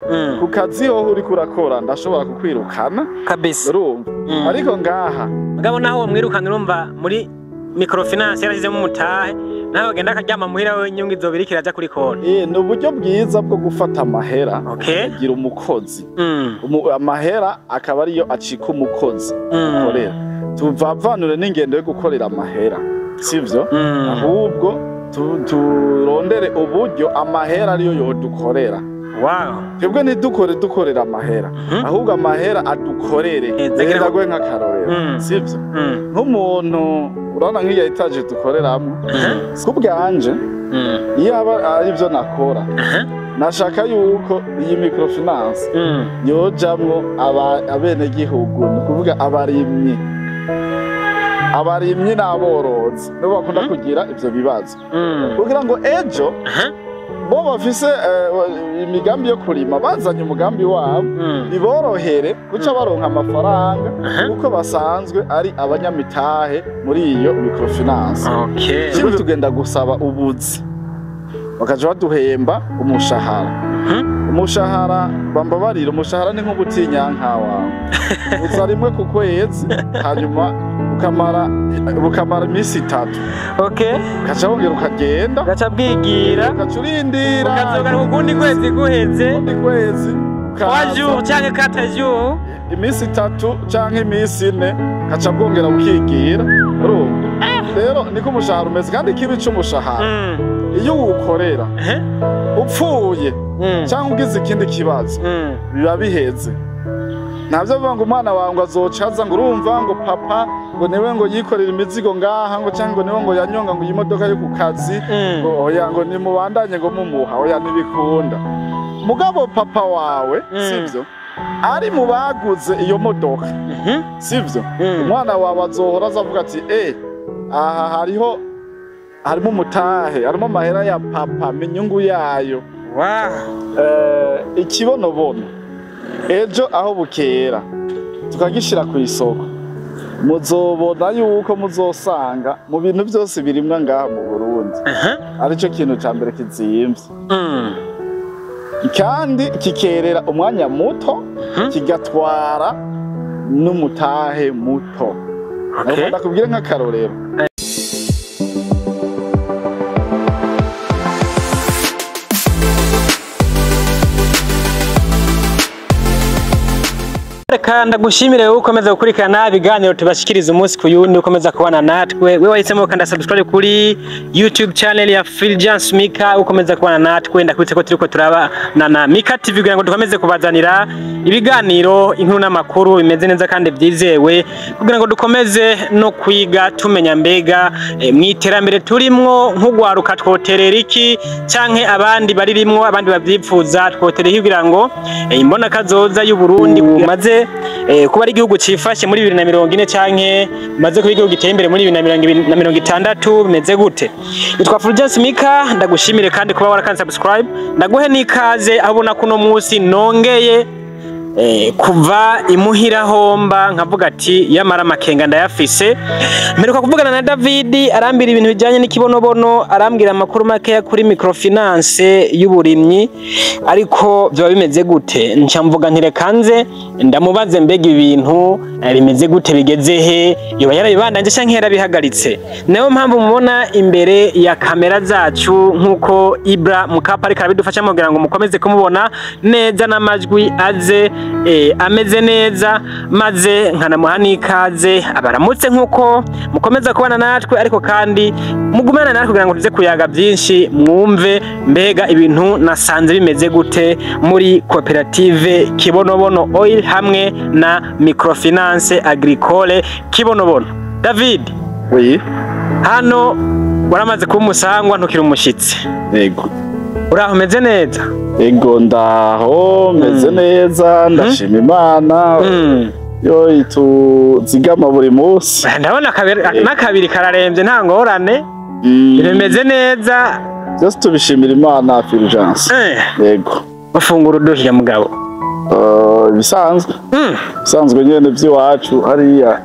Ku kazi hoho uriko urakora ndashobora kukwirukana. Kabisa. Urumva? Ariko ngaha Mugabo naho wamwirukana, urumva muri microfinance yarashizemo umutahe, nawe agenda akaryama muhira we, inyungu izobira ikiraja kuri konti. Ni uburyo bwiza bwo gufata amahera ukagira umukozi. Amahera akaba ariyo acika umukozi ukorera. Tuvavanure n'ingendo yo gukorera amahera, sivyo? Ahubwo turondere uburyo amahera ariyo yodukorera. Twebwe ntidukore dukorera amahera, ahubwo amahera adukorere. Ndaguhe nk'akarorero, sivyo? Nk'umuntu urabona nk'iyo étage dukoreramwo, ku bwanje iyo aba ari byo nakora, nashaka yuko iyi microfinance yojamwo abenegihugu, ni ukuvuga abarimyi n'aborozi, nibo bakunda kugira ivyo bibazo, kugira ngo ejo bo bafise imigambi yo kurima, bazanye umugambi wabo, biborohere guca baronka amafaranga, kuko basanzwe ari abanyamitahe muri iyo microfinance. Ikindi, tugenda gusaba ubuzi, bakaja baduhemba umushahara. Umushahara, bambabarira, umushahara ni nk'ubutinyanka wawe, uza rimwe ku kwezi, hanyuma ukamara iminsi 3, ukaca wongera ukagenda. Gaca bwigira. Ukaca urindira. Ukazogaruka ukundi kwezi guheze. Ukundi kwezi 3 ukaza. jours canke 4 jours. Iminsi 3 canke iminsi 4, kaca bwongera bukigira. Urumva rero niko umushahara umeze. Kandi ikibi c'umushahara, iyo uwukorera, upfuye cyangwa ugize ikindi kibazo, biba biheze. Ntabyo bivuga ngo umwana wawe ngo azoca aza ngo urumva ngo papa ngo niwe ngo yikorera imizigo ngaha, ngo cyangwa ngo niwe ngo yanyonga ngo iyi modoka yo ku kazi, ngo oya, ngo nimubandanye ngo mumuha, oya, ntibikunda. Mugabo papa wawe, sivyo, ari mu baguze iyo modoka, sivyo? Umwana wawe azohora aza avuga ati: "Eh, aha hariho, harimo umutahe, harimo amahera ya papa, inyungu yayo." Ikibonobono ejo aho bukera tukagishira ku isoko, muzobona yuko muzosanga mu bintu byose birimwa ngaha mu Burundi aricyo kintu ca mbere kizimvye, kandi kikerera umwanya muto, kigatwara n'umutahe muto. Ndakubwire nk'akarorero. Reka ndagushimire wowe ukomeza gukurikirana ibiganiro tubashikiriza umunsi ku yundi, ukomeza kubana natwe, we wahisemo ukanda subscribe kuri YouTube channel ya Fulgence Mika, ukomeza kubana natwe. Ndakwitse ko turiko turaba na Mika TV kugira ngo dukomeze kubazanira ibiganiro, inkuru n'amakuru bimeze neza kandi byizewe, kugira ngo dukomeze no kwiga tumenya mbega mu iterambere turimwo nk'ugwaruka twoterera iki, canke abandi baririmwo, abandi bavyipfuza twoterera iki, kugira ngo imbona kazoza y'u Burundi maze kuba ari igihugu cifashe muri 2040, canke maze kuba igihugu giteye imbere muri 2060, bimeze gute? Nitwa Fulgence Mika, ndagushimire kandi kuba warakanze subscribe, ndaguhe n'ikaze aho ubona kuno munsi nongeye kuva imuhira homba nkavuga ati yamara amakenga ndayafise. Mperuka kuvugana na David, arambira ibintu bijyanye n'ikibonobono, arambwira amakuru makeya kuri microfinance y'uburimyi, ariko byaba bimeze gute? Nca mvuga nti reka nze ndamubaze, mbega ibintu bimeze gute, bigeze he, yoba yarabibandanje canke yarabihagaritse? Niyo mpamvu mubona imbere ya kamera zacu nk'uko Ibra Mukapa ariko arabidufasha kugira ngo mukomeze kumubona neza n'amajwi aze ameze neza, maze nkanamuha n'ikaze abaramutse nk'uko mukomeza kubana natwe, ariko kandi mugumane natwe kugira ngo tuze kuyaga byinshi, mwumve mbega ibintu nasanze bimeze gute muri koperative Kibonobono Oil hamwe na microfinance agricole Kibonobono. David, Oui. hano waramaze kuba umusangwa, ntukiri umushitsi. Yego. Uraho, umeze neza? Ego, ndaho, meze neza, ndashima Imana yo ituzigama buri munsi. Ndabona n'akabiri kararembye, nta ngorane, bimeze neza. Byose tubishimira Imana, Fulgence. Yego. Ufungura uduhiye, mugabo? Ibisanzwe, ibisanzwe nyene by'iwacu hariya.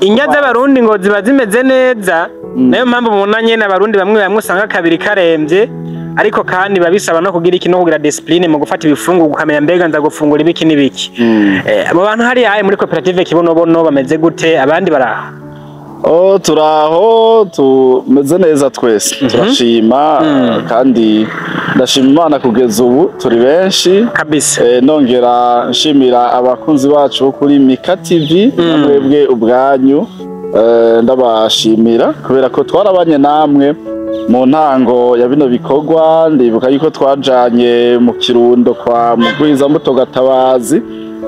Indya z'Abarundi ngo ziba zimeze neza, nayo mpamvu mubona nyene Abarundi bamwe bamwe usanga kabiri karembye. Ariko kandi biba bisaba no kugira iki, no kugira discipline mu gufata ibifungurwa, ukamenya mbega nza gufungura ibiki n'ibiki. Abo bantu hariya muri koperative Kibonobono bameze gute? Abandi baraho? Oh, turaho, tumeze neza twese, turashima. Kandi ndashima Imana, kugeza ubu turi benshi. Kabisa. Nongera nshimira abakunzi bacu bo kuri Mika TV na mwebwe ubwanyu. Ndabashimira kubera ko twarabanye namwe mu ntango ya bino bikorwa. Ndibuka yuko twajanye mu Kirundo kwa Mugwiza Mbuto Gatabazi,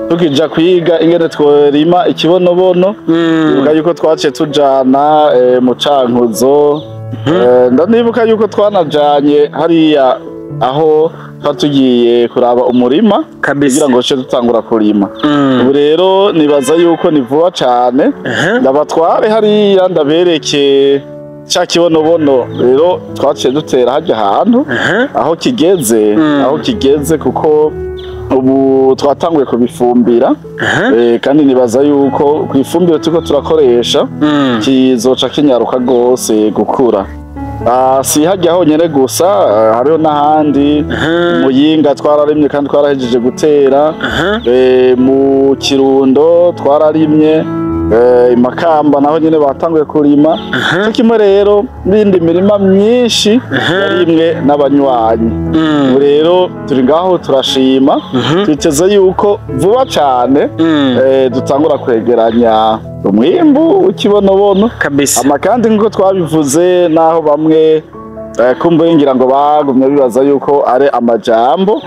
tukija kwiga ingene tworima ikibonobono. Ndibuka yuko twaciye tujana mu Cankuzo. Ndanibuka yuko twanajanye hariya aho twari tugiye kuraba umurima kugira ngo duce dutangura kurima. Ubu rero nibaza yuko ni vuba cane ndabatware hariya, ndabereke ca kibonobono rero twaciye dutera harya hantu aho kigeze, aho kigeze, kuko ubu twatanguye kubifumbira. Kandi nibaza yuko ku ifumbire turiko turakoresha kizoca kinyaruka gose gukura. Si harya honyene gusa, hariho n'ahandi. Muyinga twararimye kandi twarahejeje gutera. Mu Kirundo twararimye, Makamba naho nyene batanguye kurima. Cyo kimwe rero n'indi mirima myinshi yarimwe n'abanywanyi. Ubu rero turi ngaho turashima, twiteze yuko vuba cane dutangura kwegeranya umwimbu w'ikibonobono. Kabisa. Ama kandi nk'uko twabivuze, naho bamwe kumbuye ngira ngo bagumye bibaza yuko ari amajambo,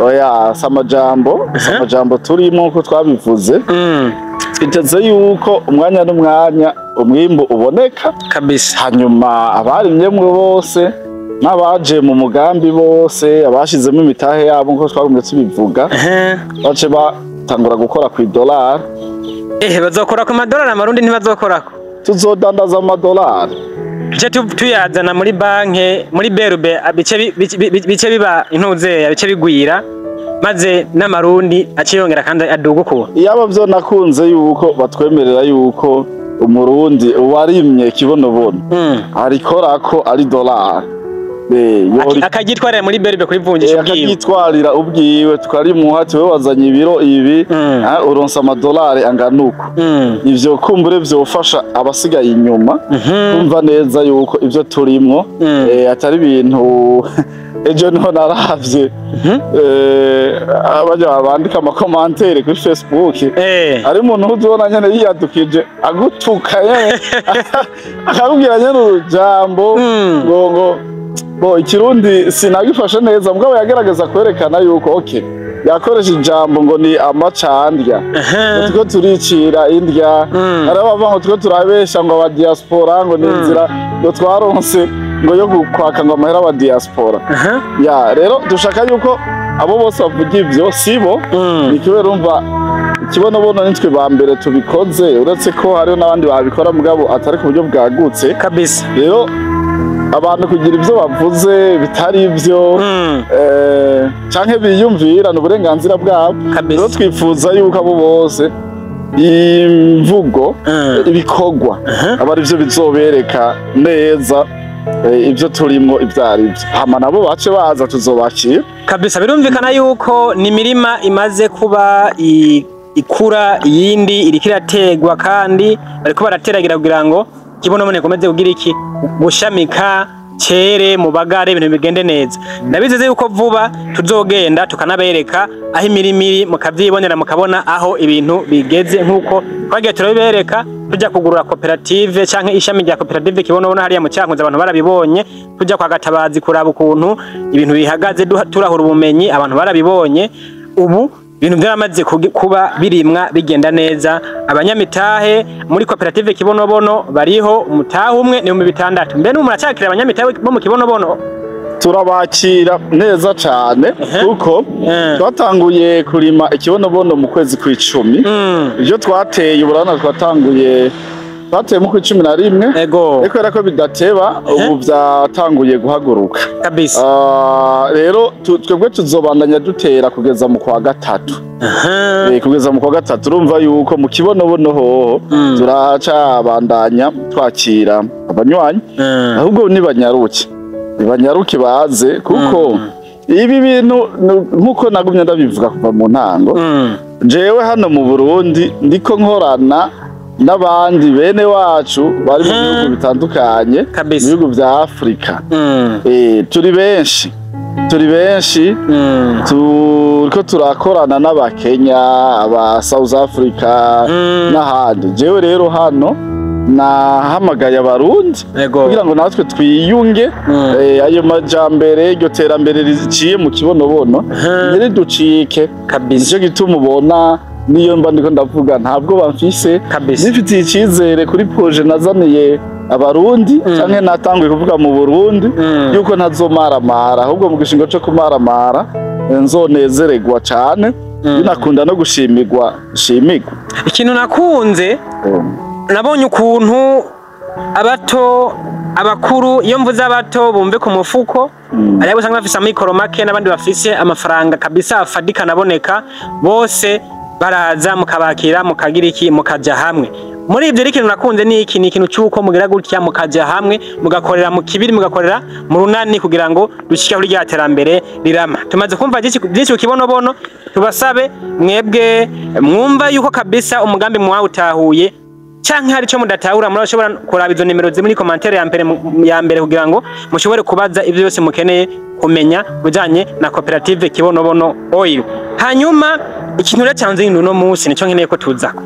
oya, si amajambo, si amajambo turimo. Nk'uko twabivuze, twiteze yuko umwanya n'umwanya umwimbu uboneka. Kabisa. Hanyuma abarimyemwe bose n'abaje mu mugambi bose, abashizemo imitahe yabo, nk'uko twagumye tubivuga, bace batangura gukora ku idolari. Bazokora ku madolari, amarundi ntibazokorako? Tuzodandaza amadolari. Tuce tuyazana muri banke, muri berube, bice biba intuzeya, bice bigwira, maze n'amarundi aciyongera kandi aduga ukuntu. Iyaba vyo nakunze yuko batwemerera yuko umurundi uwarimye kibonobono arikorako ari dolari. Akagitwarira muri berube kurivunjisha ubwiwe. Akagitwarira ubwiwe, tukarimuha ati: "Wewe wazanye ibiro ibi, uronse amadolari angana uku." Ivyo kumbure vyofasha abasigaye inyuma kumva neza yuko ivyo turimwo atari ibintu. Ejo niho naravye abaja bandika ama commentaires kuri Facebook, ari umuntu uzobona nyene yiyadukije agutuka nyene, akakubwira nyene urujambo ngo bo ikirundi sinagifashe neza, mugabo yagerageza kwerekana yuko okay, yakoresha ijambo ngo ni amacandya, ngo turiko turicira indya. Hari abavuga ngo turiko turabesha, ngo aba diaspora, ngo ni inzira ngo twaronse ngo yo kwaka ngo amahera aba diaspora. Ya rero dushaka yuko abo bose bavuga ivyo sibo. Ni kubera urumva ikibonobono nitwe ba mbere tubikoze, uretse ko hariho n'abandi babikora mugabo atari ku buryo bwagutse. Kabisa. Rero abantu kugira ivyo bavuze bitari ivyo canke biyumvira, ni uburenganzira bwabo. Kabisa. Rero twifuza yuko abo bose imvugo, ibikorwa aba ari byo bizobereka neza ibyo turimwo ibyo ari byo, hama nabo bace baza, tuzobakira. Kabisa, birumvikana yuko ni imirima imaze kuba ikura, iyindi iriko irategwa, kandi bariko barateragira kugira ngo kibonobono ikomeze kugira iki, gushamika, cere mubagare, ibintu bigende neza. Ndabizeze yuko vuba tuzogenda tukanabereka aho imirima iri, mukavyibonera, mukabona aho ibintu bigeze, nk'uko twagiye turabibereka tujya kugurura koperative canke ishami rya koperative Kibonobono hariya mu Cankuzo. Abantu barabibonye tujya kwa Gatabazi kuraba ukuntu ibintu bihagaze, turahura ubumenyi, abantu barabibonye. Ubu ibintu byaramaze kuba birimwa, bigenda neza. Abanyamitahe muri koperative Kibonobono bariho, umutahe umwe ni 6000. Mbe n'ubu muracakira abanyamitahe bo mu Kibonobono? Turabakira neza cane, kuko twatanguye kurima ikibonobono mu kwezi kw'icumi. Ivyo twateye uburana twatanguye, twateye mu kw'icumi na rimwe. Ariko kubera ko bidateba, ubu vyatanguye guhaguruka. Kabisa. Rero twebwe tuzobandanya dutera kugeza mu kwa gatatu. Kugeza mu kwa gatatu, urumva yuko mu Kibonobono hoho turacabandanya twakira abanywanyi. Ahubwo nibanyaruke. Banyaruke baze, kuko ibi bintu nkuko nagumye ndabivuga kuva mu ntango, jewe hano mu Burundi ndiko nkorana n'abandi bene wacu bari mu bihugu bitandukanye, mu bihugu vya Afrika. Turi benshi, turi benshi, turiko turakorana n'Abakenya, aba South Africa n'ahandi. Jewe rero hano nahamagaye Abarundi kugira ngo natwe twiyunge, ayo majambere, iryo terambere riciye mu Kibonobono ntiriducike. Kabisa. Nicyo gituma ubona niyo mba ndiko ndavuga ntabwo bamfise, Kabisa. nifitiye icizere kuri projet nazaniye Abarundi, canke natanguye kuvuga mu Burundi, yuko ntazomaramara, ahubwo mu gishingo co kumaramara nzonezererwa cane, binakunda no gushimirwa shimirwa. Ikintu nakunze, nabonye ukuntu abato, abakuru, iyo mvuze abato bumve ku mufuko, hariho usanga bafise amikoro make n'abandi bafise amafaranga kabisa afadika anaboneka, bose baraza mukabakira, mukagira iki, mukaja hamwe. Muri ibyo rero ikintu nakunze ni iki? Ni ikintu cy'uko mugira gutya mukaja hamwe, mugakorera mu kibiri, mugakorera mu runani kugira ngo dushike kuri rya terambere rirama. Tumaze kumva byinshi byinshi ku Kibonobono. Tubasabe mwebwe mwumva yuko kabisa umugambi mwawutahuye canke hari ico mudatahura, murashobora kuraba izo nimero ziri muri commentaire ya mbere kugira ngo mushobore kubaza ivyo byose mukeneye kumenya bijanye na koperative Kibonobono Oil. Hanyuma ikintu rero canze uno munsi nico nkeneye ko tuzako.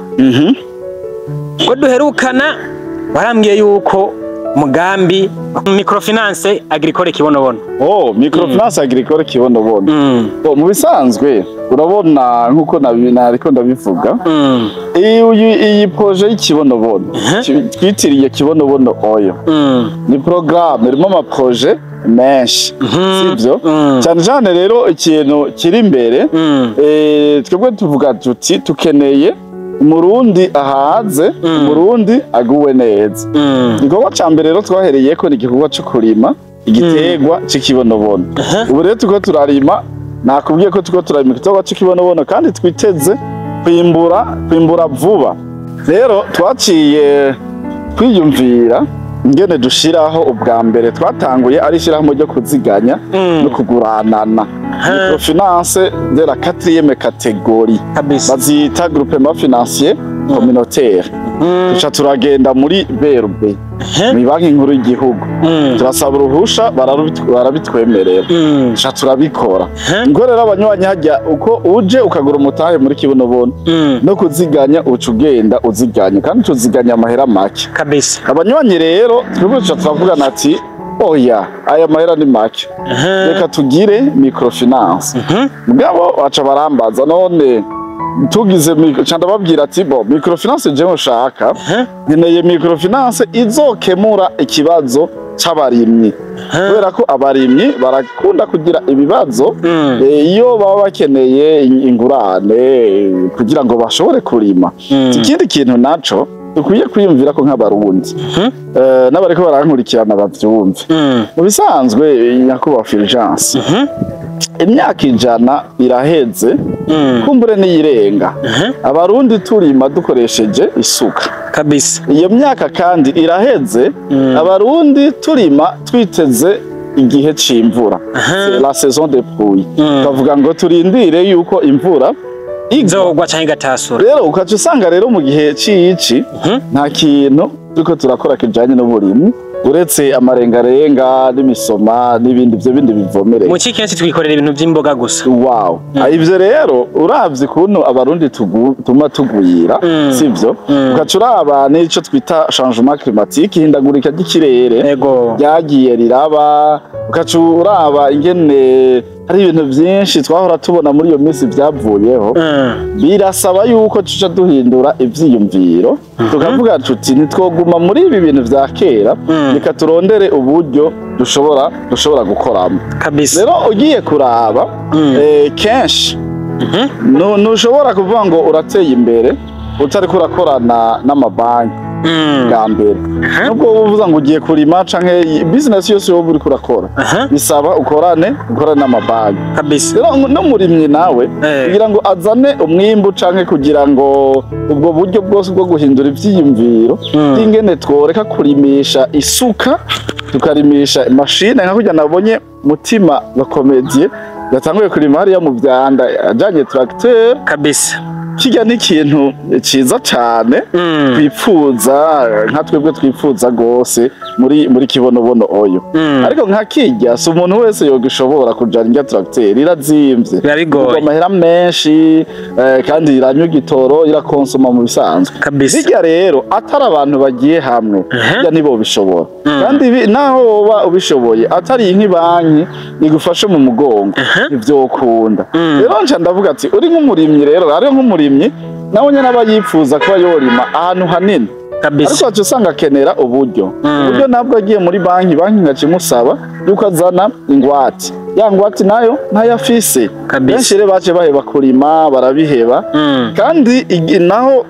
Ngo duherukana warambwiye yuko mugambi microfinance agricole Kibonobono. Oh, microfinance agricole Kibonobono. Oh, mu bisanzwe urabona nkuko nariko ndabivuga, iyi projet y'Ikibonobono twitiriye Kibonobono Oil ni programme irimo ama projets menshi, sivyo? Cyane cyane rero ikintu kiri imbere, twebwe tuvuga tuti tukeneye Umurundi ahaze, Umurundi aguwe neza. Igikorwa ca mbere rero twahereyeko ni igikorwa co kurima igiterwa c'ikibonobono. Ubu rero turiko turarima, nakubwiye ko turiko turarima igiterwa c'ikibonobono kandi twiteze kwimbura vuba. Rero twaciye twiyumvira ingene dushiraho. Ubwa mbere twatanguye ari ishirahamwe ryo kuziganya no kuguranana, microfinance de la quatrième catégorie, bazita groupement financier communautaire. Tuca turagenda muri BRB, mu Banki Nkuru y'Igihugu, turasaba uruhusha, barabitwemerera, tuca turabikora. Ngo rero abanywanyi hajya uko uje ukagura umutahe muri Kibonobono no kuziganya, uca ugenda uziganya kandi tuziganya amahera make. Abanywanyi rero twebwe tuca turavugana ati: "Oya, aya mahera ni make, reka tugire microfinance." Mugabo baca barambaza: "None tugize ca?" Ndababwira ati: "Bo, microfinance jewe nshaka, nkeneye microfinance izokemura ikibazo c'abarimyi, kubera ko abarimyi barakunda kugira ibibazo iyo baba bakeneye ingurane kugira ngo bashobore kurima." Ikindi kintu naco dukwiye kwiyumvira ko nk'Abarundi, n'abariko barankurikirana bavyumve, mu bisanzwe, nyakubahwa Fulgence, imyaka 100 iraheze, kumbure niyirenga, Abarundi turima dukoresheje isuka. Iyo myaka kandi iraheze Abarundi turima twiteze igihe c'imvura, c'est la saison des pluies, tukavuga ngo turindire yuko imvura igwa. Izogwa canke igatasura. Rero ukaca usanga rero mu gihe c'ici nta kintu turiko turakora kijanye n'uburimyi uretse amarengarenga n'imisoma n'ibindi, ivyo bindi bivomereye. Mu ci kenshi twikorera ibintu vy'imboga gusa. Wow. Ivyo rero uravye ukuntu Abarundi tuma tugwira, sivyo? Ugaca uraba n'ico twita changement climatique, ihindagurika ry'ikirere ryagiye riraba, ugaca uraba ingene hari ibintu vyinshi twahora tubona muri iyo minsi vyavuyeho, birasaba yuko tuca duhindura ivyiyumviro, tukavuga tuti ntitwoguma muri ibi bintu vya kera, reka turondere uburyo dushobora gukoramo. Rero ugiye kuraba, kenshi ntushobora kuvuga ngo urateye imbere utariko urakorana n'amabanki. Bwa mbere, nubwo wowe uvuga ngo ugiye kurima canke business yose wowe uriko urakora, bisaba ukorane n'amabanki. Rero n'umurimyi nawe, kugira ngo azane umwimbu canke kugira ngo ubwo buryo bwose bwo guhindura ivyiyumviro by'ingene tworeka kurimisha isuka tukarimisha mashine, nka kurya nabonye Mutima bakomedie yatanguye kurima hariya mu vyanda ajanye tracteur. Kirya ni ikintu ciza cane twipfuza, nka twebwe twipfuza gose muri Kibonobono Oyo. Ariko nka kirya si umuntu wese yogishobora kujana irya tracteur, irazimvye. Biba bigoye. Igurwa amahera menshi, kandi iranywa igitoro, irakonsoma mu bisanzwe. Birya rero atari abantu bagiye hamwe, birya nibo bishobora. Kandi naho woba ubishoboye, atari nk'ibanki igufashe mu mugongo, ntivyokunda. Rero nca ndavuga ati uri nk'umurimyi, rero hariho nk'umurimyi nawe nyene aba yipfuza kuba yorima ahantu hanini, ariko waca usanga akenera uburyo. Uburyo nabwo agiye muri banki, banki ngaca imusaba yuko azana ingwate, ya ngwate nayo ntayo afise. Benshi rero bace baheba kurima, barabiheba. Kandi naho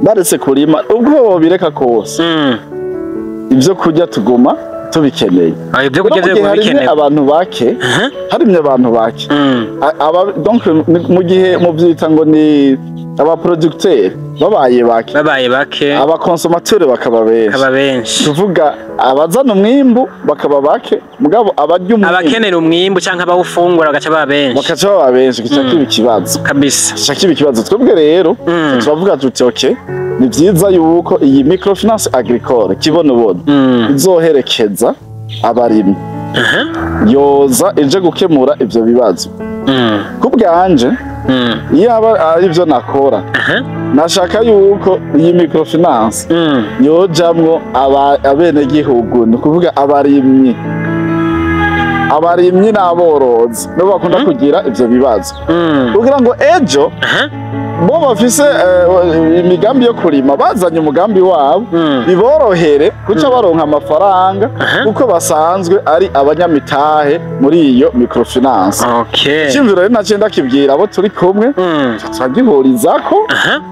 baretse kurima, ubwo bobireka kose, ivyo kurya tuguma tubikeneye. Ah, ibyo kurya Rero mu byo gihe harimye bikenewe. abantu bake, harimye abantu bake, aba donc mu gihe muvyita ngo ni aba producteur babaye bake, Babaye bake, aba consommateur bakaba benshi, kaba benshi, tuvuga abazana umwimbu bakaba bake, mugabo abarya umwimbu, abakenera umwimbu canke abawufungura bagaca baba benshi, bakaca baba benshi, kica kiba ikibazo. Kica kiba ikibazo. Twebwe rero turavuga tuti okay, ni vyiza yuko iyi microfinance agricole Kibonobono izoherekeza abarimyi, yoza ije gukemura ivyo bibazo. Ku bwanje, iyo aba ari ivyo nakora, nashaka yuko iyi microfinance yojamwo abenegihugu, ni ukuvuga abarimyi n'aborozi, nibo bakunda kugira ivyo bibazo, kugira ngo ejo bo bafise imigambi yo kurima, bazanye umugambi wabo, biborohere kuca baronka amafaranga, kuko basanzwe ari abanyamitahe muri iyo microfinance. Icyumviro rero naciye ndakibwira abo turi kumwe, turagihurizako.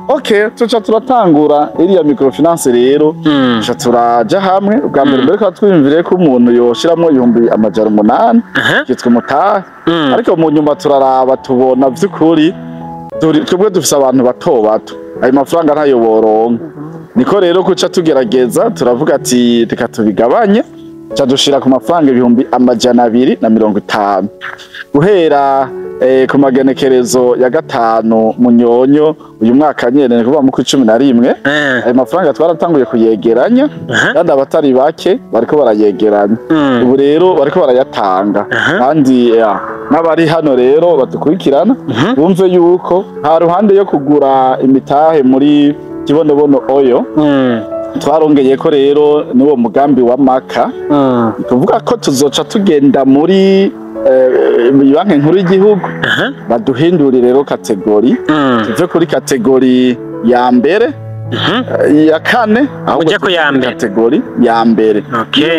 Okay, tuca turatangura iriya microfinance rero. Tuca turaja hamwe ubwa mbere mbere ko twiyumviriye ko umuntu yoshiramwo 800,000, kitwa umutahe. Ariko mu nyuma turaraba, tubona vy'ukuri twebwe dufise abantu bato bato, ayo mafaranga ntayo boronka. Niko rero kuca tugerageza turavuga ati reka tubigabanye, ca dushira ku mafaranga 250,000 guhera ku magenekerezo ya 5 Munyonyo uyu mwaka nyene, ni kuvuga mu 11. Ayo mafaranga twaratanguye kuyegeranya, kandi abatari bake bariko barayegeranya. Ubu rero bariko barayatanga. Kandi n'abari hano rero badukurikirana bumve yuko nta ruhande yo kugura imitahe muri Kibonobono Oyo, twarongeye ko rero n'uwo mugambi wa maka. Ni kuvuga ko tuzoca tugenda muri banki nkuru y'igihugu, baduhindurire rero catégorie, tuve kuri catégorie ya mbere, ya kane, ahubwo Uje ku ya tuje kuri mbere. catégorie ya mbere.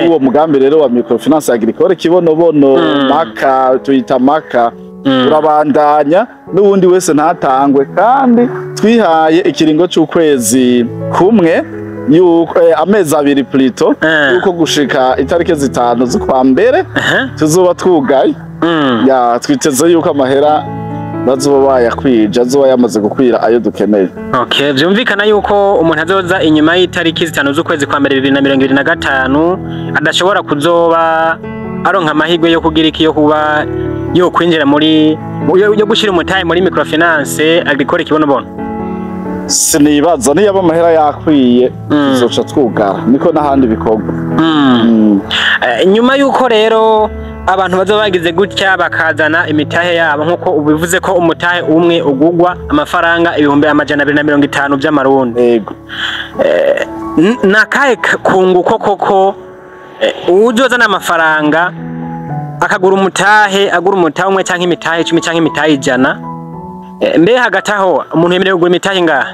Uwo mugambi rero wa microfinance agricole Kibonobono, maka tuyita maka, urabandanya n'ubundi wese ntatangwe. Kandi twihaye ikiringo c'ukwezi kumwe, yuko amezi 2 plutôt, yuko gushika itariki 5 z'ukwa mbere tuzoba twugaye. Ya, twiteze yuko amahera bazoba bayakwije, azoba yamaze gukwira ayo dukeneye. Okay, vyumvikana yuko umuntu azoza inyuma y'itariki 5 z'ukwezi kwa mbere 2025 adashobora kuzoba aronka amahirwe yo kugira iki, yo kuba yo kwinjira muri yo gushira umutahe muri microfinance agricole Kibonobono. Sinibaza, niyo amahera yakwiye, tuzoca twugara, niko n'ahandi bikorwa. Nyuma yuko rero abantu bazoba bagize gutya bakazana imitahe yabo, nkuko ubivuze ko umutahe umwe ugugwa amafaranga 250,000 by'amarundi, Yego. Nakahe kunguko koko uwuzozana amafaranga akagura umutahe, agura umutahe umwe canke imitahe 10 canke imitahe 100? Mbe hagati aho umuntu yemerewe kugura imitahe ingahe?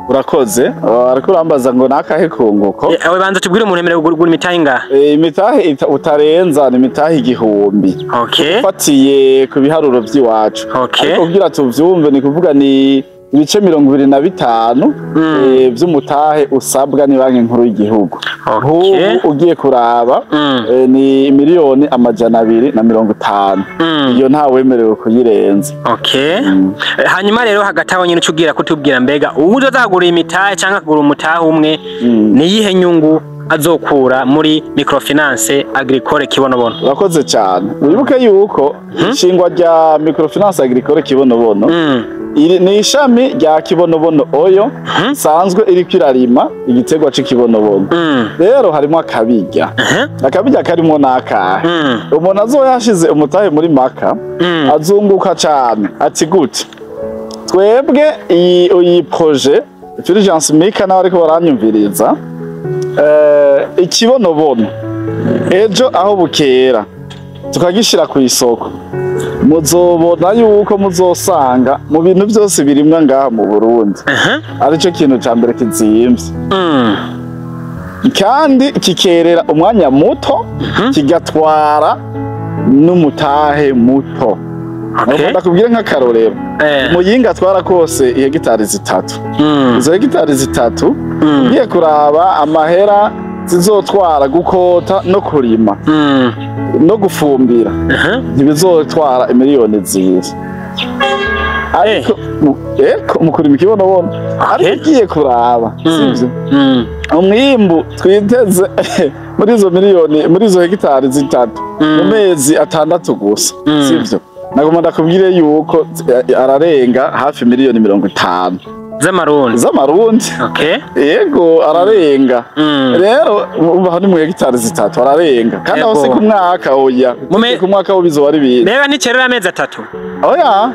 Urakoze. Ariko urambaza ngo nakahe kunguko? Awe banza tubwire, umuntu yemerewe kugura imitahe ingahe? Imitahe utarenza ni imitahe 1000, ufatiye ku biharuro by'iwacu. Ariko kugira tuvyumve, ni kuvuga ni ibice 25 vy'umutahe usabwa ni Banki Nkuru y'Igihugu. Nk'ubu ugiye kuraba, ni 250 miliyoni. Iyo nta wemerewe kuyirenza. Okay. Hanyuma rero hagati aho nyine ucubwira kutubwira, mbega ubu uzazagura imitahe cyangwa kugura umutahe umwe, niyihe nyungu azokura muri microfinance agricole Kibonobono? Urakoze cyane. Wibuke yuko ishingwa rya microfinance agricole Kibonobono, iri ni ishami rya Kibonobono Oil, sanzwe iriko irarima igiterwa c'ikibonobono. Rero harimo akabirya. Akabirya karimwo n'akahe? Umuntu azoba yashize umutahe muri maka azunguka cane. Ati gute? Twebwe iyi projet Fulgence Mika nawe ariko baranyumviriza, ikibonobono ejo aho bukera tukagishira ku isoko, muzobona yuko muzosanga mu bintu byose birimwa ngaha mu Burundi arico kintu ca mbere kizimvye, kandi kikerera umwanya muto, kigatwara n'umutahe muto. Ndakubwira nk'akarorero, Muyinga twarakose ihegitari 3. Izo hegitari 3, ugiye kuraba amahera zizotwara gukota no kurima no gufumbira, ntibizotwara 2 miliyoni. Ariko eko mu kurima ikibonobono, ariko ugiye kuraba, sivyo, umwimbu twiteze muri izo miliyoni, muri izo hegitari 3, mu mezi 6 gusa, sivyo, nagomba ndakubwire yuko ararenga hafi 50 miliyoni z'amarundi. Z'amarundi. Yego, ararenga. Rero ubu ni mu hegitari 3, ararenga. Kandi aho si ku mwaka, oya. Ku mwaka wo bizoba ari ibintu. Mbega nticerera amezi 3? Oya.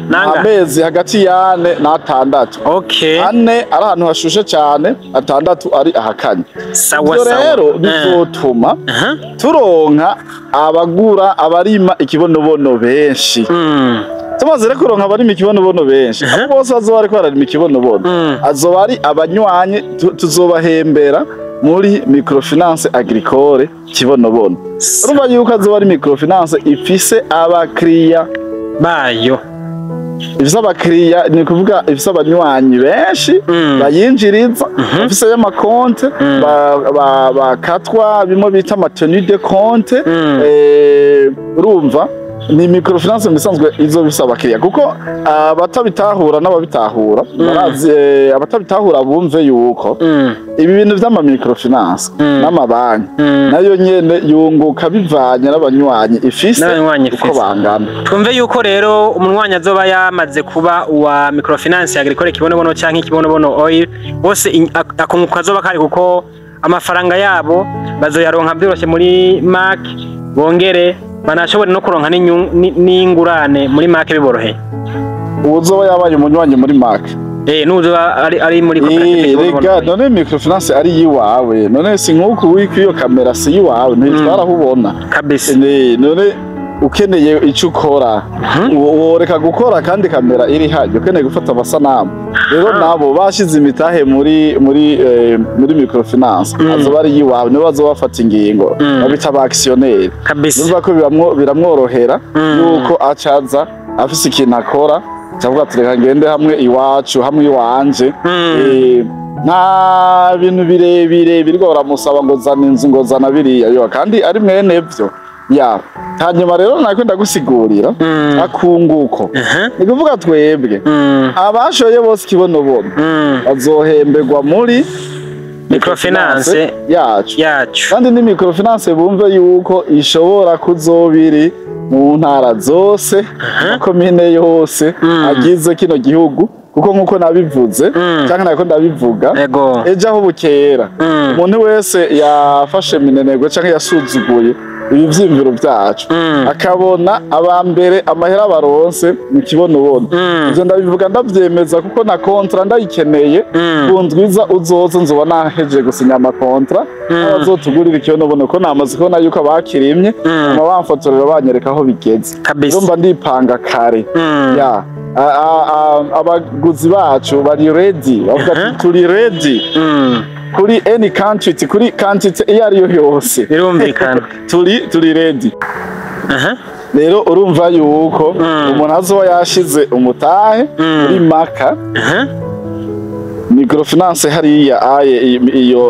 Nanga Amezi hagati y'ane n'atandatu. 4 ari ahantu hashushe cyane, 6 ari ahakanye. Ibyo rero bizotuma turonka abagura, abarima ikibonobono benshi. Tumaze rero kuronka abarima ikibonobono benshi, abo bose bazoba bariko bararima ikibonobono, azoba ari abanywanyi, tuzobahembera muri microfinance agricole Kibonobono. Urumva yuko azoba ari microfinance ifise abakiriya bayo. Ifise abakiriya, ni kuvuga ifise abanywanyi benshi bayinjiriza, bafise y'amakonte, bakatwa bimwe bita ama tenue de compte. Urumva ni microfinance mu bisanzwe izo bifise abakiriya, kuko abatabitahura n'ababitahura barazi. Abatabitahura bumve yuko ibi bintu vy'ama microfinance n'amabanki nayo nyene yunguka bivanye n'abanywanyi ifise, n'abanywanyi uko ifise. bangana. Twumve yuko rero umunywanyi azoba yamaze kuba uwa microfinance agricole Kibonobono canke Kibonobono Oil bose, akunguka azoba kari, kuko amafaranga yabo bazoyaronka byoroshye muri MAC, bongere banashobore no kuronka n'ingurane muri MAC biboroheye. Uwuzoba yabaye umunywanyi muri MAC. N'uzoba ari muri koperative Kibonobono Rega Oil. none microfinance ari yiwawe? None si nk'uku wiko iyo kamera si yiwawe, ntitwara aho ubona? Kabisa. None ukeneye icyo ukora, woreka gukora kandi kamera iri hajya, ukeneye gufata amasanamu? Rero nabo bashize imitahe muri microfinance, azoba ari yiwawe, nibo bazoba bafata ingingo, babita aba actionnaire. Urumva ko biramworohera yuko acaza afise ikintu akora, cavuga ati reka ngende hamwe iwacu, hamwe iwanje. Nta bintu birebire biriko baramusaba ngo zana inzu, ngo zana biriya yo, kandi ari mwene vyo ya. Hanyuma rero nako ndagusigurira akunguko. Ni kuvuga twebwe abashoye bose ikibonobono bazohemberwa muri microfinance yacu. Yacu. Kandi ni microfinance bumve yuko ishobora kuzobiri mu ntara zose, makomine yose agize kino gihugu, kuko nkuko nabivuze, cyangwa nako ndabivuga, ejo aho bukera, umuntu wese yafashe minenegwe cyangwa yasuzuguye ibi vyiyumviro vyacu, akabona aba mbere amahera baronse mu kibonobono, ivyo ndabivuga ndavyemeza, kuko na contrat ndayikeneye. Ku ndwiza uzoza nzoba nahejeje gusinya ama contrat abazotugurira ikibonobono, ko namaze kubona yuko abakirimye bama bamfotorera banyereka aho bigeze. Urumva ndipanga kare. Ya, abaguzi bacu bari ready, bavuga ati turi ready kuri any quantity, kuri quantity iyo ariyo yose. Birumvikana. Turi ready. Rero urumva yuko umuntu azoba yashize umutahe muri Maka microfinance hariya aye iyo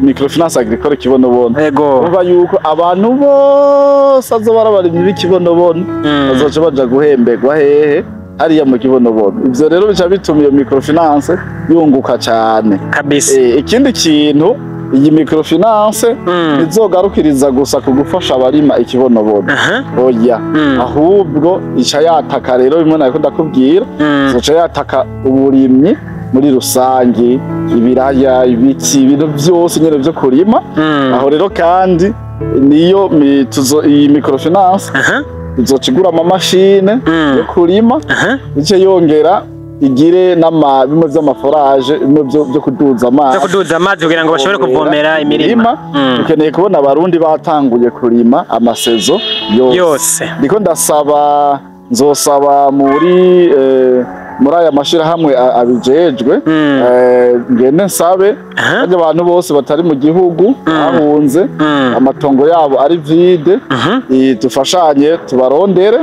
microfinance agricole Kibonobono, urumva yuko abantu bose azoba ari abarimyi b'Ikibonobono bazoca baja guhemberwa hehe? Hariya mu Kibonobono. Ivyo rero bica bituma iyo microfinance yunguka cane. Ikindi kintu, iyi microfinance ntizogarukiriza gusa ku gufasha abarima Ikibonobono, oya, ahubwo ica yataka rero bimwe nariko ndakubwira, izoca yataka uburimyi muri rusangi, ibiraya, ibiki, ibintu vyose nyene vyo kurima. Aho rero kandi niyo iyi microfinance izoca igura amamashine yo kurima, ice yongera igire n'ama bimwe vy'ama forages, bimwe vyo kuduza amazi. Zo kuduza amazi kugira ngo bashobore kuvomera imirima. Dukeneye kubona Abarundi batanguye kurima ama saisons yose. Yose. Ndiko ndasaba, nzosaba muri aya mashirahamwe abijejwe, ngende nsabe barya abantu bose batari mu gihugu bahunze, amatongo yabo ari vide, dufashanye tubarondere,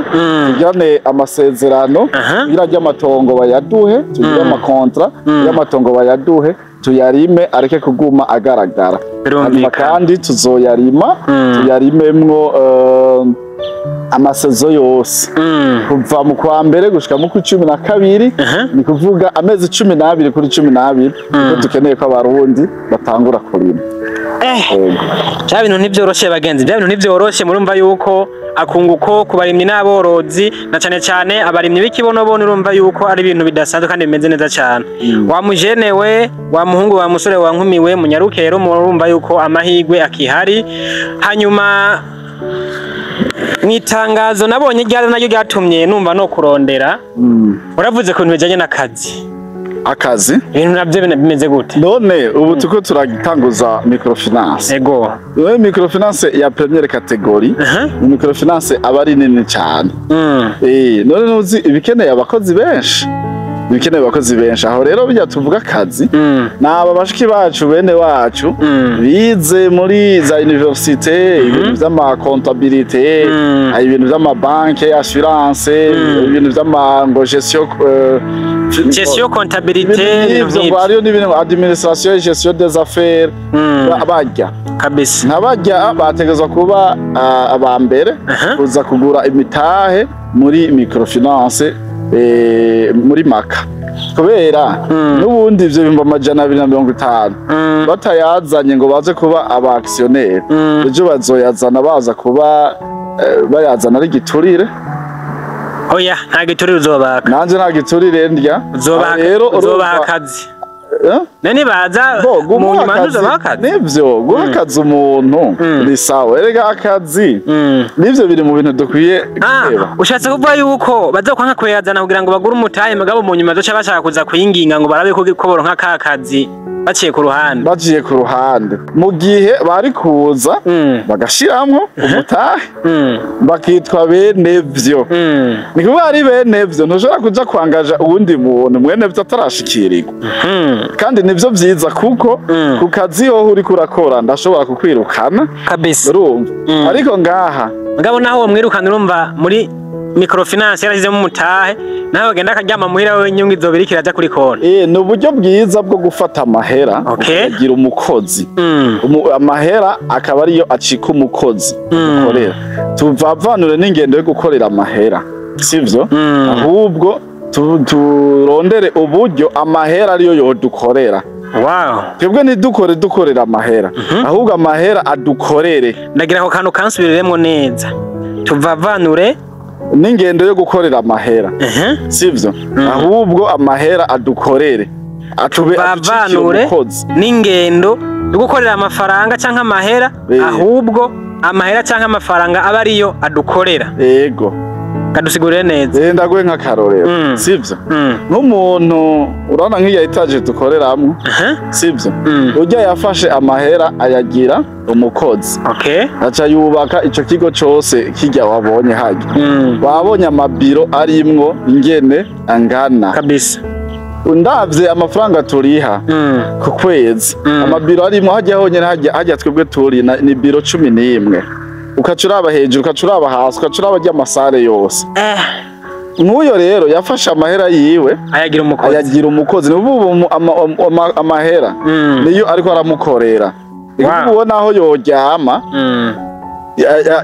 tugirane amasezerano kugira arya amatongo bayaduhe, tugire ama contrats y'amatongo bayaduhe, tuyarime, areke kuguma agaragara. Hanyuma kandi tuzoyarima, tuyarimemwo ama saisons yose kuva mu kwa mbere gushika mu kwa 12, ni kuvuga amezi 12 kuri 12, niko dukeneye ko Abarundi batangura kurima. Yego. Bya bintu ntibyoroshe bagenzi, bya bintu ntibyoroshe. Murumva yuko akunguko ku barimyi n'aborozi, na cane cane abarimyi b'Ikibonobono, urumva yuko ari ibintu bidasanzwe kandi bimeze neza cane. Wa mujene we, wa muhungu, wa musore, wa nkumi we, munyaruke rero, murumva yuko amahigwe akihari. Hanyuma mw'itangazo nabonye ryari naryo ryatumye numva no kurondera, uravuze ku bintu bijanye n'akazi. Akazi. Ibintu navyo bimeze gute? None ubu turiko turatanguza microfinance. Iyo microfinance ya première catégorie, ni microfinance aba ari nini cyane. None nuzi ibikeneye abakozi benshi, ibikeneye abakozi benshi. Aho rero bijya tuvuga akazi, ni aba bashiki bacu, bene wacu, bize muri za université ibintu vy'ama comptabilité, ibintu vy'amabanke, assurance, ibintu vy'ama ngo gestion, gestion, comptabilité, ibintu ibintu nk'ivyo, ngo nk'ivyo. Hariyo n'ibintu administration et gestion des affaires. Barya nkabarya bategerezwa kuba aba mbere kuza kugura imitahe muri microfinance, muri Maka, kubera n'ubundi ivyo 250,000 batayazanye ngo baze kuba aba actionnaire, ejo bazoyazana baza kuba bayazana ari giturire. Oya, nta giturire uzobaka. Nanje nta giturire ndya. Uzobaha Aho rero uzobaha urumva- akazi. Eh? None baza Bo, mu guha nyuma akazi, ntuzobaha akazi. Nivyo, guha akazi umuntu ni sawa. Erega akazi nivyo biri mu bintu dukwiye kureba. Ushatse kuvuga yuko bazokwanka kuyazana kugira ngo bagure umutahe, mugabo mu nyuma bazoca bashaka kuza kuyinginga ngo barabe ko boronka ka kazi baciye ku ruhande. Baciye ku ruhande, mu gihe bari kuza bagashiramwo umutahe, bakitwa bene vyo. Ni kuvuga ari bene vyo, ntushobora kuja kwangaja uwundi muntu mwene vyo atarashikirirwa. Kandi nivyo vyiza, kuko ku kazi hoho uriko urakora ndashobora kukwirukana. Urumva, ariko ngaha Mugabo naho uwo mwirukana, urumva muri microfinance yarashyizemo umutahe, nawe bagenda akaryama muhira we, inyungu izobira ikiraja kuri konti. Ni uburyo bwiza bwo gufata amahera ukagira umukozi. Amahera akaba ariyo acika umukozi ukorera. Tuvavanure n'ingendo yo gukorera amahera, sivyo? Ahubwo turondere uburyo amahera ariyo yodukorera. Twebwe ntidukore dukorera amahera, ahubwo amahera adukorere. Ndagira ako kantu kansubiriremwo neza, tuvavanure n'ingendo yo gukorera amahera, sivyo? Ahubwo amahera adukorere, atube aducikire vavanure umukozi. n'ingendo yo gukorera amafaranga canke amahera, ahubwo amahera canke amafaranga aba ariyo adukorera. Yego. Kadusigurire neza. Ndaguhe nk'akarorero, sivyo? Nk'umuntu urabona nk'iya étage dukoreramwo, sivyo? Urya yafashe amahera ayagira umukozi, aca yubaka ico kigo cose kirya wabonye harya. Wabonye amabiro arimwo ingene angana. Ndavye amafaranga turiha ku kwezi, amabiro arimwo hajya honyene, hajya hajya twebwe turi ni biro 11. Ukaca uraba hejuru, ukaca uraba hasi, ukaca uraba ry'amasare yose. Nk'uyo rero yafashe amahera yiwe ayagira umukozi. Ayagira umukozi. Ni ubu amahera niyo ariko aramukorera. Ubona aho yoryama,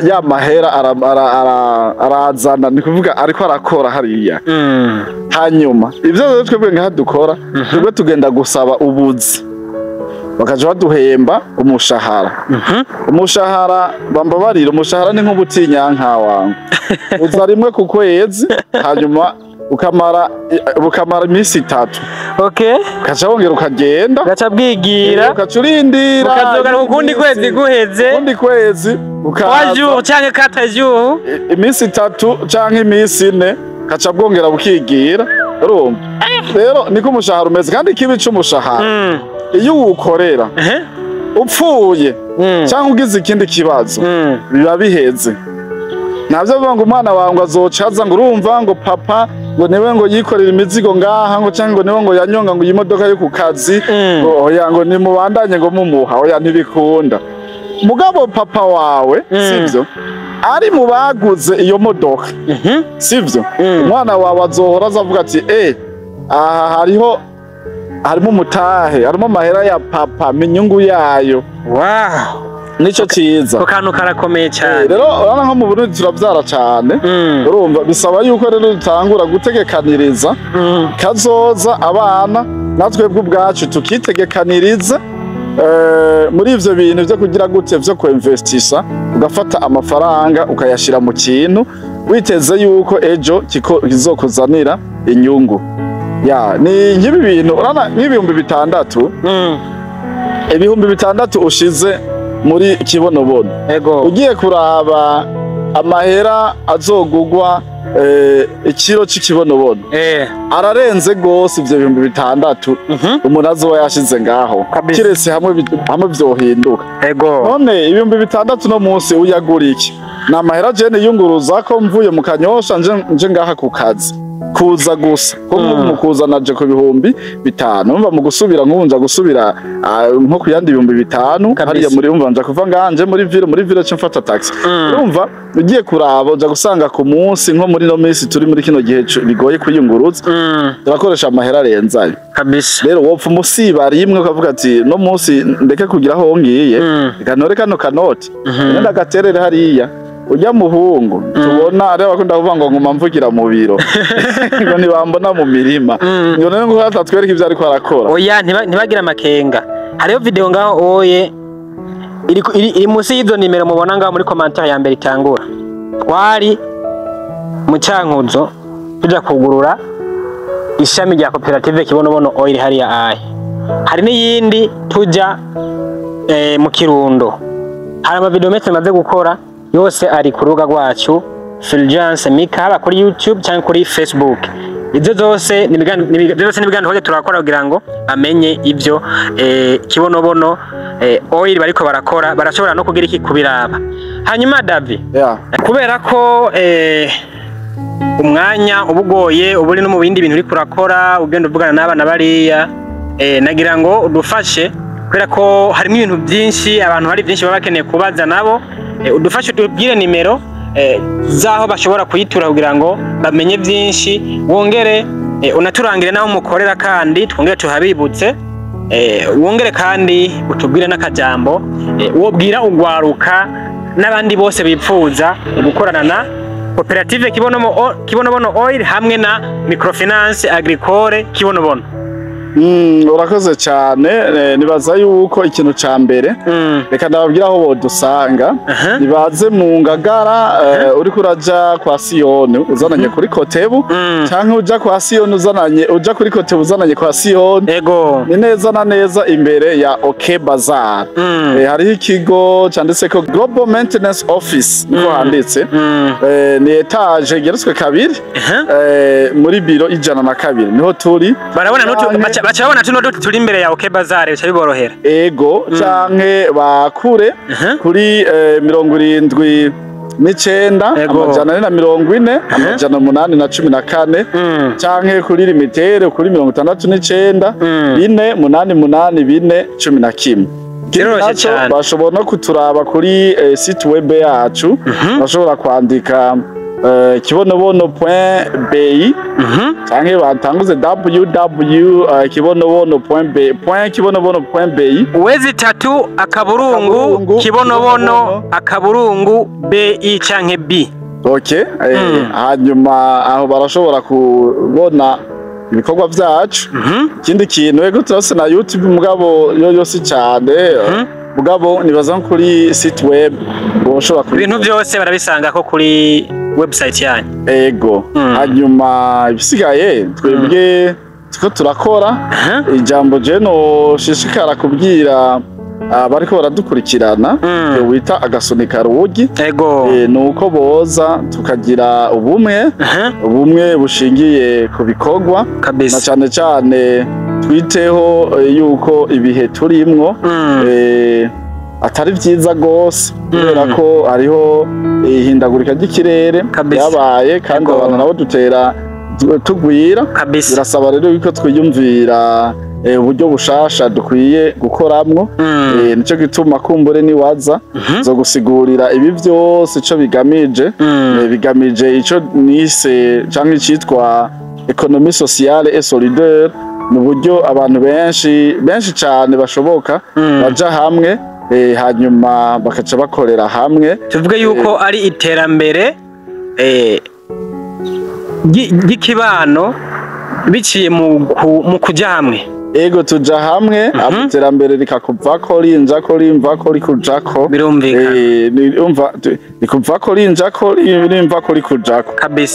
ya mahera arazana, ni kuvuga ariko arakora hariya. Hanyuma ivyo rero twebwe ngaha dukora, twebwe tugenda gusaba ubuzi, bakaja baduhemba umushahara. Umushahara, bambabarira, umushahara ni nk'ubutinyanka wangu, uza rimwe ku kwezi, hanyuma ukamara iminsi 3. Ukaca wongera ukagenda, gaca bwigira, ukaca urindira, ukazogaruka ukundi kwezi guheze, ukundi kwezi ukaza 3 jours canke 4 jours, iminsi 3 canke iminsi 4, kaca bwongera bukigira. Urumva rero niko umushahara umeze. Kandi ikibi c'umushahara, iyo uwukorera, upfuye cyangwa ugize ikindi kibazo, biba biheze. Ntabyo bivuga ngo umwana wawe ngo azoca aza ngo urumva ngo papa ngo niwe ngo yikorera imizigo ngaha, ngo cyangwa ngo niwe ngo yanyonga ngo iyi modoka yo ku kazi, ngo oya, ngo nimubandanye ngo mumuha, oya, ntibikunda. Mugabo papa wawe, sivyo, ari mu baguze iyo modoka, sivyo, umwana wawe azohora azavuga ati: "Eh, aha hariho, harimo umutahe, harimo amahera ya papa, inyungu yayo." Nico ciza. Ako kantu karakomeye cyane. Rero urabona nko mu Burundi turavyara cane. Urumva bisaba yuko rero dutangura gutegekaniriza kazoza abana, natwebwe ubwacu tukitegekaniriza muri ivyo bintu vyo kugira gute, vyo kuinvestisa, ugafata amafaranga ukayashira mu kintu witeze yuko ejo kizokuzanira inyungu. Ya ni nk'ibi bintu, urabona nk'ibihumbi 6000, 6000 ushize muri Kibonobono, ugiye kuraba amahera azogugwa ikiro c'ikibonobono, ararenze gose ivyo 6000 umuntu azoba yashize ngaho, kiretse hamwe hamwe vyohinduka. None 6000 no munsi uyagura iki? Ni amahera jene yunguruza ko mvuye mu Kanyosha nje ngaha ku kazi, kuza gusa ko nk'ubu mu kuza naje ku 5000, umva mu gusubira nk'ubu nja gusubira nko ku yandi 5000. Hariya muri, umva, nja kuva ngaha nje muri ville, muri ville nca mfata taxi. Urumva ugiye kuraba uja gusanga ku munsi, nko muri no minsi turi muri kino gihe bigoye kwiyunguruza, turakoresha amahera arenzayo. Rero wopfa umusiba rimwe ukavuga ati: "No munsi ndeke kugira aho ngiye, reka ntore kano kanoti ngenda gaterere hariya." Ujya muhungu tubona areba bakunda kuvuga ngo nguma mvugira mu biro, ngo ntibambona mu mirima, ngo none ngo atatwereka ivyo ariko arakora. Oya, ntibagira amakenga, hariho video ngaho oye iri munsi y'izo nimero mubona ngaho muri commentaire ya mbere itangura. Twari mu Cankuzo tuja kugurura ishami rya koperative Kibonobono Oil hariya aye. Hari n'iyindi tuja mu Kirundo. Hari amavideo menshi maze gukora, yose ari ku rubuga rwacu Fulgence Mika, haba kuri YouTube cyangwa kuri Facebook. Ibyo zose ni ibiganiro twaje turakora kugira ngo bamenye ibyo Kibonobono Oil bariko barakora, barashobora no kugira iki kubiraba. Hanyuma Davi, kubera ko umwanya uba ugoye, uba uri no mu bindi bintu uriko urakora, ugenda uvugana n'abana bariya, nagira ngo udufashe, kubera ko harimo ibintu byinshi, abantu hari byinshi baba bakeneye kubaza nabo, udufashe utubwire nimero z'aho bashobora kuyitura kugira ngo bamenye byinshi, wongere unaturangire n'aho mukorera, kandi twongere tuhabibutse, wongere kandi utubwire n'akajambo wobwira ugwaruka n'abandi bose bipfuza gukorana na koperative Kibonobono Oil hamwe na microfinance agricole Kibonobono. Urakoze cyane. Nibaza yuko ikintu ca mbere, reka ndababwira aho bodusanga. Nibaze mu Ngagara, uriko uraja kwa Siyoni uzananye kuri Kotebu, canke uja kwa Siyoni uzananye, uja kuri Kotebu uzananye kwa Siyoni, ni neza na neza imbere ya OK Bazar. Hariho ikigo canditseko Global Maintenance Office, niko handitse. Ni étage igeretswe kabiri, muri biro 102 niho turi. Barabona nutu baca babona tuno duti turi imbere ya OK Bazar, bica biborohera. Ego, canke bakure kuri 79 440 814, canke kuri limitere kuri 69 4 8 8 4 11. Biroroshe cane. Bashobora no kuturaba kuri site web yacu, bashobora kwandika kibonobono.bi canke batanguze www kibonobono.b .kibonobono.bi. Wezi tatu akaburungu Akaburungu, kibonobono kibonobono. akaburungu bi canke b. Okay, hanyuma aho barashobora kubona ibikorwa vyacu. Ikindi kintu, ego, turafise na YouTube, mugabo yo yose cane, mugabo nibaza nko kuri site web boshobora Ibintu byose barabisanga ko kuri website yanyu. Ego. Hanyuma ibisigaye, twebwe turiko turakora. Ijambo je noshishikara kubwira abariko baradukurikirana, wita agasunika rugi, nuko boza tukagira ubumwe, ubumwe bushingiye ku bikorwa, na cane cane twiteho yuko ibihe turimwo atari vyiza gose, kubera ko hariho ihindagurika ry'ikirere ryabaye, kandi abantu nabo dutera tugwira. Birasaba rero yuko twiyumvira uburyo bushasha dukwiye gukoramwo. Nico gituma kumbure niwaza zo gusigurira ibi vyose ico bigamije. Bigamije ico nise canke icitwa économie sociale et solidaire, ni uburyo abantu benshi benshi cane bashoboka baja hamwe, hanyuma bakaca bakorera hamwe. Tuvuge yuko ari iterambere ry'ikibano biciye mu kuja hamwe. Ego, tuja hamwe, iterambere rikakuvako, rinjako, rimvako, rikujako. Birumvikana. Umva, rikuvako, rinjako, rimvako, rikujako.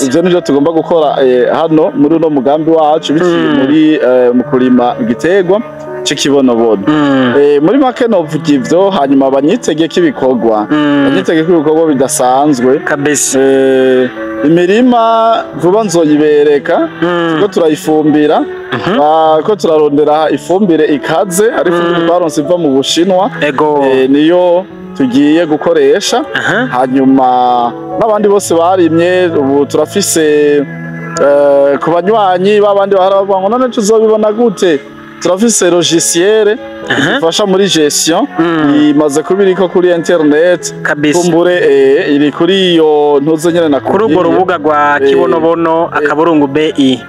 Ivyo nivyo tugomba gukora hano muri uno mugambi wacu, biciye muri mu kurima igiterwa c'ikibonobono. Muri make novuga ivyo, hanyuma banyitegeko ibikorwa, banyitegeko ibikorwa bidasanzwe. Imirima vuba nzoyibereka. Turiko turayifumbira, ko turarondera ifumbire ikaze, ari ifumbire twaronse iva mu Bushinwa. Niyo tugiye gukoresha. Hanyuma n'abandi bose barimye, ubu turafise ku banywanyi babandi bahora bavuga ngo none tuzobibona gute, turafise logiciel idufasha muri gestion, imaze kuba iriko kuri internet. Kumbure iri kuri iyo ntuze nyene Kuri urwo nakubwiye. rubuga rwa kibonobono akaburungu bi.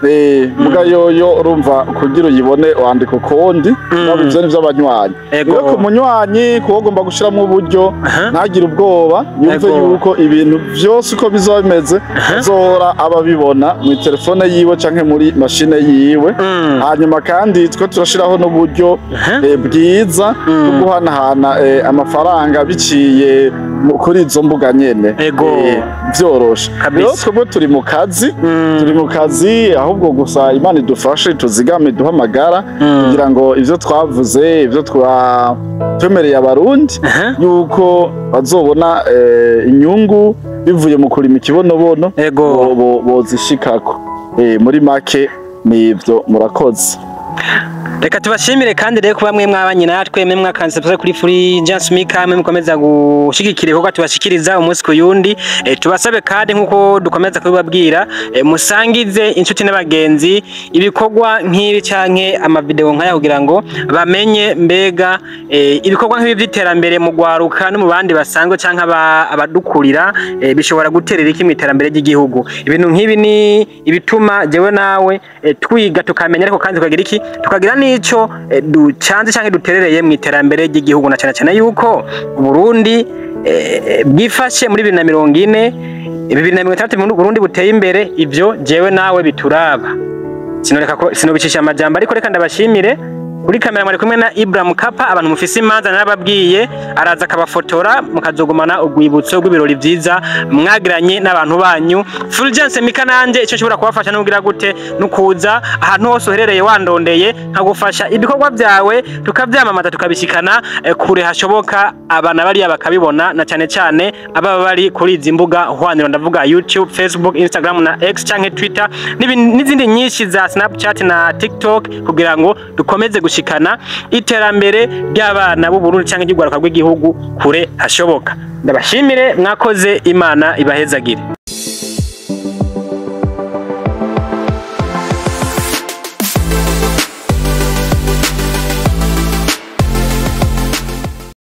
Muga yoyo urumva kugira uyibone wandika ukundi. Mugabo ivyo ni vy'abanywanyi. Rero ku munywanyi, kuba ugomba gushiramwo uburyo, ntagire ubwoba, yumve yuko ibintu vyose uko bizoba bimeze azohora aba abibona mu telefone yiwe canke muri mashine yiwe. Hanyuma kandi twe turashiraho n'uburyo bwiza bwo guhanahana amafaranga biciye kuri izo mbuga nyene. Vyoroshe. Rero twebwe turi mu kazi, turi mu kazi, ahubwo gusa Imana idufashe, tuzigame, duhe amagara, kugira ngo ivyo twavuze, ivyo twemereye Abarundi, yuko bazobona inyungu bivuye mu kurima ikibonobono, bozishikako. Muri make nivyo, murakoze. Reka tubashimire kandi rero kuba mwe mwabanye natwe, mwe mwakanze subscribe kuri Fulgence Mika, mwe mukomeza gushigikira ibikorwa tubashikiriza umunsi ku yundi. Tubasabe kandi nkuko dukomeza kubibabwira, musangize inshuti n'abagenzi ibikorwa nk'ibi canke amavideo nkaya, kugira ngo bamenye mbega ibikorwa nk'ibi by'iterambere mu gwaruka no mu bandi basanzwe canke abadukurira, bishobora guterera iki mu iterambere ry'igihugu. Ibintu nk'ibi ni ibituma jewe nawe twiga, tukamenya, ariko kandi tukagira iki, tukagira n'ico ducanze canke duterereye mu iterambere ry'igihugu, na cyane cyane yuko Burundi bwifashe muri 2040, 2060, Burundi buteye imbere. Ivyo jewe nawe bituraba. Sinoreka ko sinobicisha amajambo, ariko reka ndabashimire. Kuri kamera mwari kumwe na Ibrahim Kapa. Abantu mufise imanza narababwiye, araza akabafotora, mukazogumana urwibutso rw'ibirori vyiza mwagiranye n'abantu banyu. Fulgence Mika nanje ico nshobora kubafasha n'ubwira gute, nukuza ahantu hose uherereye wandondeye, nkagufasha ibikorwa byawe, tukavyamamaza, tukabishikana kure hashoboka, abana bariya bakabibona, na cyane cyane ababa bari kuri izi mbuga hwaniro, ndavuga YouTube, Facebook, Instagram na X canke Twitter n'izindi nyinshi za Snapchat na TikTok, kugira ngo dukomeze gushikana iterambere ry'abana b'u Burundi canke ry'urwaruka rw'igihugu kure hashoboka. Ndabashimire, mwakoze, Imana ibahezagire.